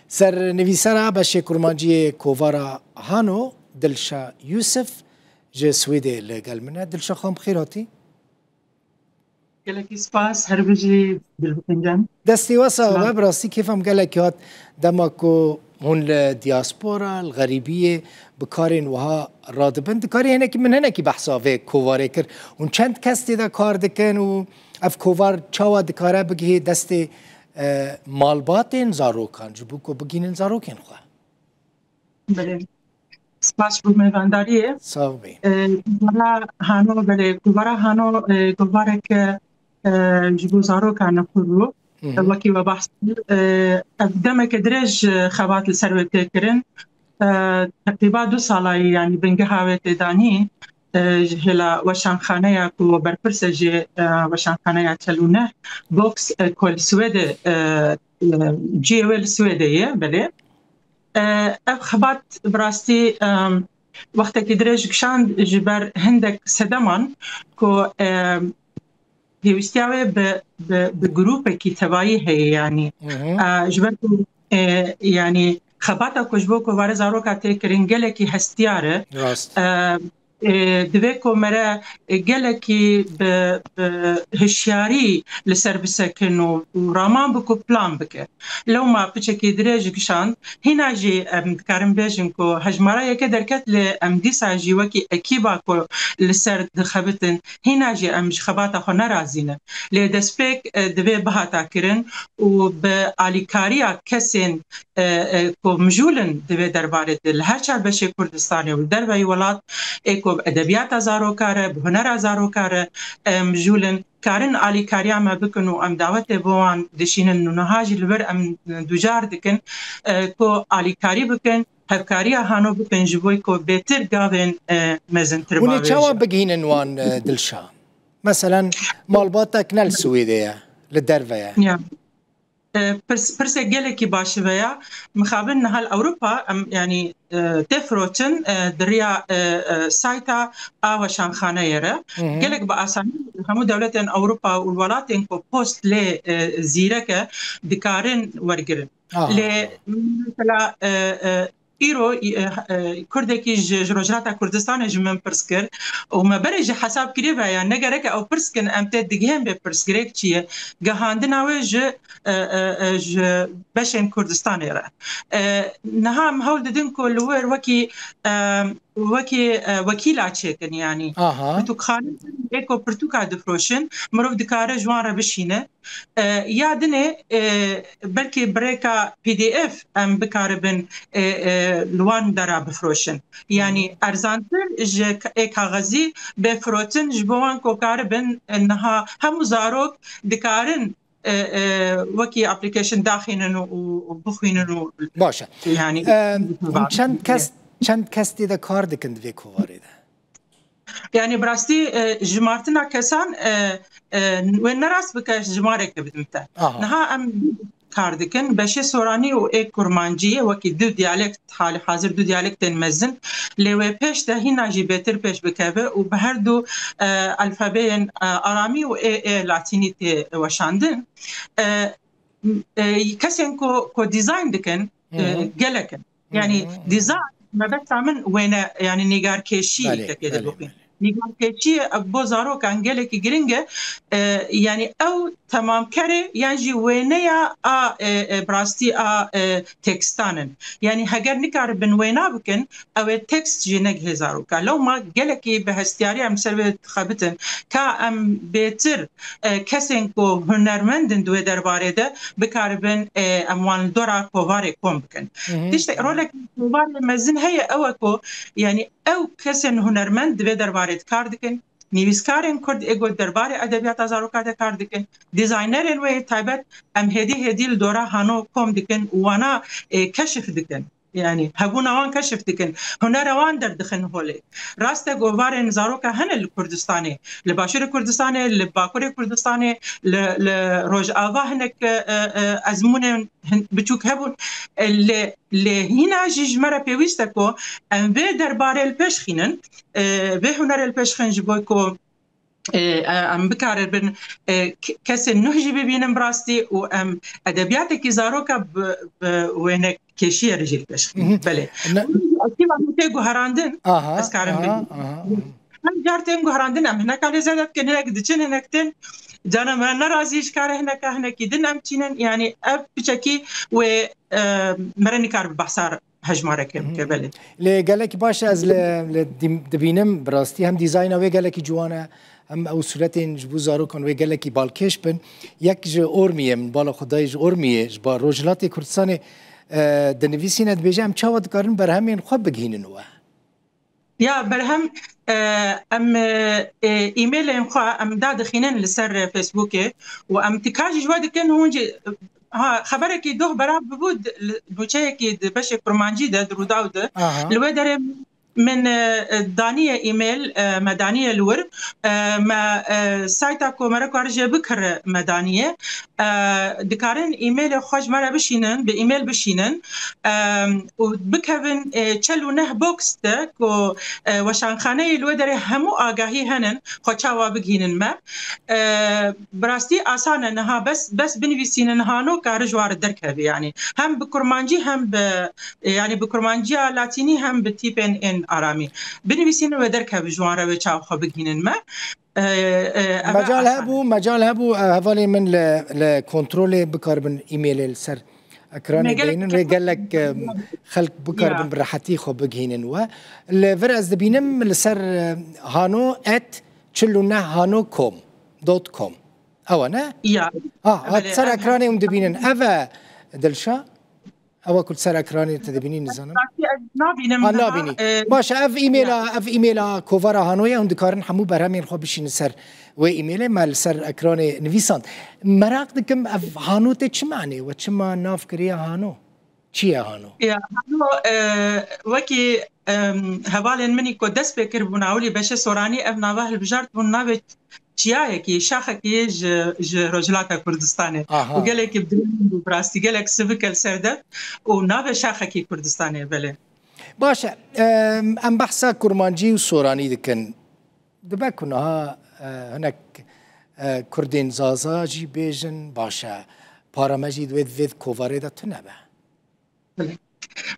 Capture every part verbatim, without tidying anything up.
Sernivîsera beşê kurmanciyê kovara Hano, Dilşa Yusuf, ji Swêdê li gel min e. Dilşa, xwe bi xêr hatî. Gelekî spas, her bijî Dilbixin Can. Destê we sax be, bi rastî kêfa min gelekî hat dema ku hûn li diaspora, li xerîbiyê bi karên wiha radibin. Dikarî hinekî, min hinekî behsa vê kovarê kir. Hûn çend kes tê de kar dikin û ev kovar çawa dikare bigihê destê, e, malbatên zarokan, ji bo ku bigihînin zarokên xwe? Belê. Spas bo mêvandariyê. Sax bî. E, Kovara Hano, belê, Kovara Hano, e, kovareke, e, ji bo zarokan e xwe bû. Hı hı. Wekî we behs kir, e, ev demeke dirêj, e, xebat li ser wê tê kirin. E, teqrîba du sala ye, yanî bingeha wê tê danîn, e, ji hêla weşanxaneya ku berpirs e jê, e, weşanxaneya çel û neh, Box, e, ku li Swêdê, e, e, cihê wê li Swêdê ye, belê. E, ev xebat bi rastî, e, wextekî dirêj kişand ji ber hindek sedeman ku, e, pêwîstiya wê bi, bi, bi grûpekî tevayî heye, yanî. Hı hı. E, ji ber ku, e, yanî xebata ku ji bo kovara zaroka tê kirin gelekî hestiyar e. Rast. E, e, divê ku mere, e, gelekî bi, bi hişyarî li ser bisekin û, û raman bi ku plan bike. Lewma piçekî dirêj kişand, hîna jî em dikarin bêjin ku hejmara yeke derket, lê em dîsa jî wekî ekîba ku li ser dixebitin, hîna jî em ji xebata xwe nerazî ne. Lê destpêk, e, divê bihata kirin û bi alîkariya kesên, e, e, ku mijûl in di vê derbarê de li her çar beşê Kurdistanê û li derveyî welat, ê ku bi edebiyata zaroka re, bi hunera zaroka re, e, mijûl in, karin alîkariya me bikin û em dawetê bo wan dişînin û niha jî li vir em ducar dikin, e, ku alîkarî bikin, hevkariya Hano bikin ji bo ku bêtir gavên, e, mezintir bavêjin. Hûn ê çawa bigihînin wan, e, Dilşa? Meselen, malbatek ne li Swêdê ye, li derve ye. Ya. E, pirs-, pirsek gelekî baş ve ya. Mixabin niha li Ewropa, em, yanî, e, tê firotin, e, di riya, e, e, sayta a weşanxaneyê re. Hı hı. Gelek bi asanî hemû dewletên Ewropa û welatên ku post lê, e, zîrek e, dikarin wergirin. Aha. Lê mesela, e, e, îro, e, e, Kurdekî ji, ji Rojhilata Kurdistanê ji min pirs kir û me berê jî hesab kiriye ve ya ne gerek e ew pirs kin, em tê digihên vê pirsgirêk çi ye. Gihandina wê ji, e, e, e, ji beşên Kurdistanê re. E, niha em hewl didin ku li wir wekî, e, wekî, e, wekîla çêkin, yanî. Aha. Pirtûkxane ê ku pirtûka difroşin, mirov dikare ji wan re bişîne. E, ya dinê, e, belkî bi rêka P D F em bikaribin, e, e, li wan dera bifroşin. Yanî, hı hı, erzantir ji ka-, ê kaxezî bê firotin ji bo wan ku karibin, e, niha hemû zarok dikarin, e, e, wekî application daxînin û, û, û bixwînin û. Baş e. Yanî, e, hûn çend kes, çend kes tê de kar dikin di vê kovarê de? Yanî bi rastî, e, jimartina kesan, e, e, wê ne rast bike, jimareke bidim te. Aha. Niha em kar dikin, beşê soranî û ê kurmancî, wekî du diyalekt, hali hazir du diyalektên mezin, lê wê pêş de hîna jî bêtir pêş bikeve û bi her du, e, alfabeyên, e, aramî û ê, ê latînî tê weşandin. E, e, kesên ku, ku dîzayn dikin, e, hı hı, gelek in. Yanî, hı hı, hı hı, dîzayn, mebesta min wêne, yanî nîgarkêşî, belê, tekê de, belê, bixwîn. Belê. Nîgarkêşî bo zarokan gelekî giring e. E, yanî ew temamkerê yan jî wêneya a, e, e, bi rastî a, e, tekstan in. Yanî heger nikaribin wêna bikin, ew ê tekst jî negihê zaroka. Lewma gelekî bi hestiyarî em ser vê dixebitin. Ka em bêtir, e, kesên ku hunermend in di wê derbarê de bikaribin, e, em wan li dora kovarê kom bikin. Hı hı. Tiştek, rolek kovarê mezin heye, ew e ku, yanî ew kesên hunermend di vê derbarê de kar dikin. Nivîskarên Kurd ê ku derbarê edebiyata zaroka de kar dikin. Dîzaynerên wê yê taybet em hêdî hêdî li dora Hano kom dikin û wana, e, keşif dikin. Yanî hebûna wan keşif dikin, hunera wan derdixin holê. Rast e, govarên zaroka hene li Kurdistanê, li Başûrê Kurdistanê, li Bakurê Kurdistanê, li, li Rojava hinek, e, e, ezmûnên hin-, biçûk hebûn. E, lê, lê hîna jî ji me re pêwîst e ku em vê derbarê li pêş xînin, e, vê hunerê li pêş xin ji bo ku e, e, em bikaribin, e, ke-, kesên nuh jî bibînin bi rastî û em edebiyatekî zaroka bi, bi wênekêşiyê re jî li pêş xînin. Belê. Ev jî eşkî tê guherandin, ez karim bêjim. Hem car tên guherandin, em hineka lê zêde dikin, hinek diçin, hinek tên. Cana me nerazî ji karê hineka, hinekî din em çînin. Yanî ev piçekî wê, e, mere nikaribe behsa hejmareke bike, belê. Lê gelekî baş e, ez li, li dîm-, dibînim bi rastî hem dîzayna wê gelekî ciwan e, hem ew sûretên ji bo zarokan wê gelekî balkêş bin. Yek ji Ormiyê, min bala xwe dayî ji Ormiyê, ji ba Rojhilatê Kurdistanê, e, dinivîsîne, dibêje, em çawa dikarin berhemên xwe bigihînin we? Ya, berhem, e, em, e, e, e-mailên xwe em dadixînin li ser Facebookê û em tika jî ji we dikin, hûn jî, ha, xeberekî doh belav bibû, di, li, nûçeyekî di beşê kurmancî de, di Rûdaw de, li wê derê min, e, e, daniye e-mail, e, me daniye li wir, e, me, e, sayta ku mere kar jê bikire me daniye. E, dikarin e-mailê xwe ji me re bişînin, bi e-mail bişînin, e, û bikevin, e, çel û neh box de ku, e, weşanxaneyê li wê derê hemû agahî henin, xwe çawa bigihînin me. E, bi rastî asan e niha, bes, bes binivîsînin hano kare ji wan re derkeve, yanî hem bi kurmancî hem bi, e, yanî bi kurmanciya latînî hem bi tîpên ên aramî. Binivîsînin wê derkeve ji wan re wê çawa xwe bigihînin me. E, e, ev Mecal asan e. Hebû, mecal hebû, e, hevalê min li, li kontrolê bikaribin e-mailê li ser ekranê Me gelek dayînin, rê gelek, e, xelk bikaribin Ya. bi rehetî xwe bigihînin we. Li vir ez dibînim li ser, e, hano et çil û neh hano com, dot com. Ew e, ne? Ya. Ha, hat Belê, ser ev ekranê hûn dibînin. Ev e, Dilşa? Ew e ku li ser ekranê tu dibînî, nizanim. Rastî ez nabînim Ha, niha, nabînî. e, Baş e, ev e-maila, ya. ev e-maila kovara Hanoyê, hûn dikarin hemû berhemên xwe bişînin ser wê e-mailê, me li ser ekranê nivîsand. Meraq dikim, ev Hano tê çi manê we? Çima nav kiriye Hano? Çi ye Hano? Ya, Hano, e, wekî, em, hevalên min î ku dest pê kiribûn, ewilî beşê soranî ev nava hilbijartibûn, navê çiyayekî, şaxekî ji, ji Rojhilata Kurdistanê. Aha. Û gelekî bi dilê min bû, bi rastî gelek sivik e li ser dev û navê şaxekî Kurdistanê, belê. Baş e, em, em behsa kurmancî û soranî dikin. Dibe ku niha, e, hinek, e, kurdên Zaza jî bêjin, baş e, para me jî di wê, di vê kovarê de tune be. Belê.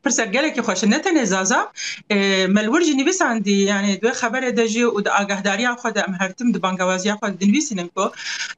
Pirsek gelekî xweş e. Ne tenê Zaza, e, me li wir jî nivîsandî, yanî di wê xeberê de jî û di agahdariya xwe de em her tim di bangewaziya xwe de dinivîsînin ku,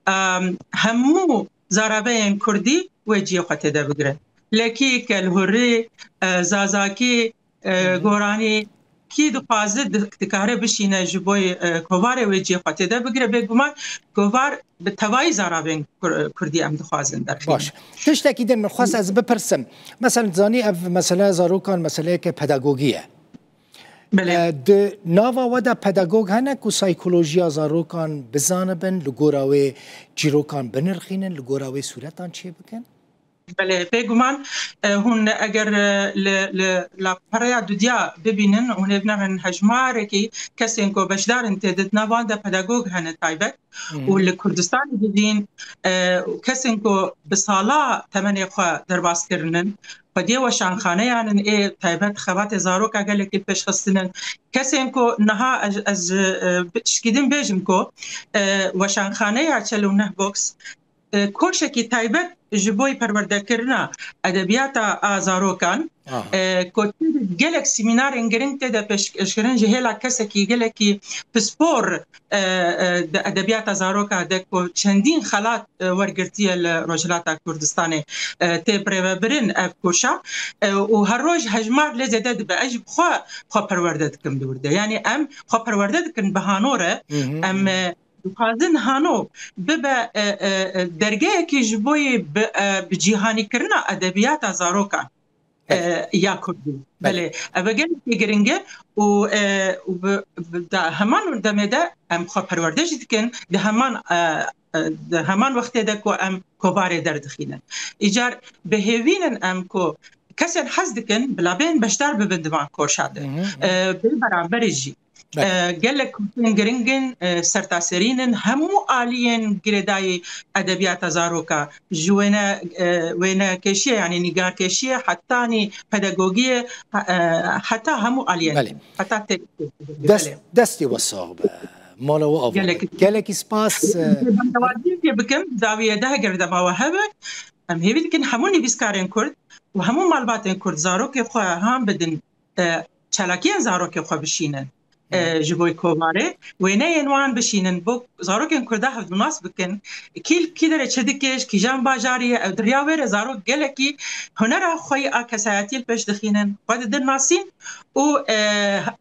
em, hemû zarabeyên kurdî wê cihê xwe tê de bigire. Lekî, kelhurî, e, zazakî, e, Hı hı. goranî, kî dixwaze di-, dikare bişîne ji bo, e, kovarê wê cihê xwe tê de bigire. Bêguman kovar bi tevayî zarabên kur-, kurdî em dixwazin derxînin. Baş. Tiştekî din min xwest ez bipirsim. Mesela, zanî ev mesele zarokan meseleyeke pedagogî ye. Belê. E, di nava we de pedagog hene ku saykolojiya zarokan bizanibin, li gora wê çîrokan binirxînin, li gora wê sûretan çêbikin? Belê, bêguman, e, hûn eger, e, li, li lapereya dudiya bibînin, hûn ê binerin hejmarekî kesên ku beşdar in tê de, di nav wan de pedagog hene taybet. Hı hı. Û li Kurdistanê didîn, e, kesên ku bi sala temenê xwe derbas kirinin, xwediyê weşanxaneyan in, ê taybet xebatê zaroka gelekî pêşxistinin. Kesên ku niha ez, ez, e, bi tişkî din bêjim ku, e, weşanxaneya çel û neh box, e, koşekî taybet ji bo perwerdekirina edebiyata a zarokan, Aha. e, ku gelek semînarên giring tê de pêşkêşkirin ji hêla kesekî gelekî pispor, e, e, di edebiyata zaroka de ku çendîn xelat, e, wergirtiye li Rojhilata Kurdistanê, e, tê birêvebirin ev koşa, e, û her roj hejmar lê zêde dibe. Ez jî bi xwe, xwe perwerde dikim di wir de. Yanî em xwe perwerde dikin bi hano re, Hı hı, em, hı. e, dixwazin hano bibe, e, e, e, dergehekî ji bo yê bi, e, bi cîhanîkirina edebiyata zarokan, Belê. e, ya kurdî. Belê. Belê. Ev gelekî giring e û, e, û bi, bi, da heman demê de em xwe perwerde jî dikin, di heman, e, e, di heman wextê de ku em kovarê derdixînin. Îcar bi hêvî nin em ku kesên hez dikin bila bên beşdar bibin di van koşa de. Hı hı, hı. E, bê beramberî jî. Belê. E, gelek koşên giring in, e, sertaserî nin, hemû aliyên girêdayî edebiyata zaroka, ji wêne, e, wênekêşiyê, yanî nîgarkêşiyê, hetanî pedagogiyê, e, heta hemû aliyên, Belê. heta tê-, Dest, Belê. destê we sax be. mala we ava. Gelek gelekî spas. Bendewaziyekê bikim, dawiyê de heger dema we hebe, em hêvî dikin hemû nivîskarên Kurd û hemû malbatên Kurd zarokê xwe han bidin, e, çalakiyên zarokê xwe bişînin. E, ji bo kovarê wêneyên wan bişînin, bo zarokên Kurda hevdinas bikin, kî kî derê çi dike, ji kîjan bajarî ye, ew di riya wê re zarok gelekî hunera xwe yî a kesayetî li pêş dixînin, xwe didin nasîn û, e,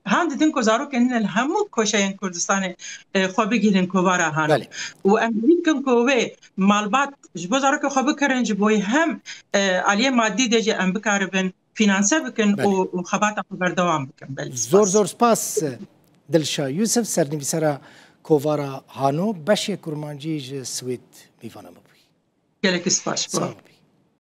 han didin ku zarokên din li hemû koşeyên Kurdistanê, e, xwe bigihînin kovara hano. Belê. Û em hêvî dikin ku wê malbat ji bo zarokê xwe bikirin, ji bo hem, e, aliyê madî de jî em bikaribin fînanse bikin û, û xebata xwe berdewam bikin. Belê, spas. Zor zor spas. Dilşa Yusuf, sernivîsera kovara Hano, beşê kurmancî ji Swêd mîvana me bûyî. Gelekî spas. Sağ ol.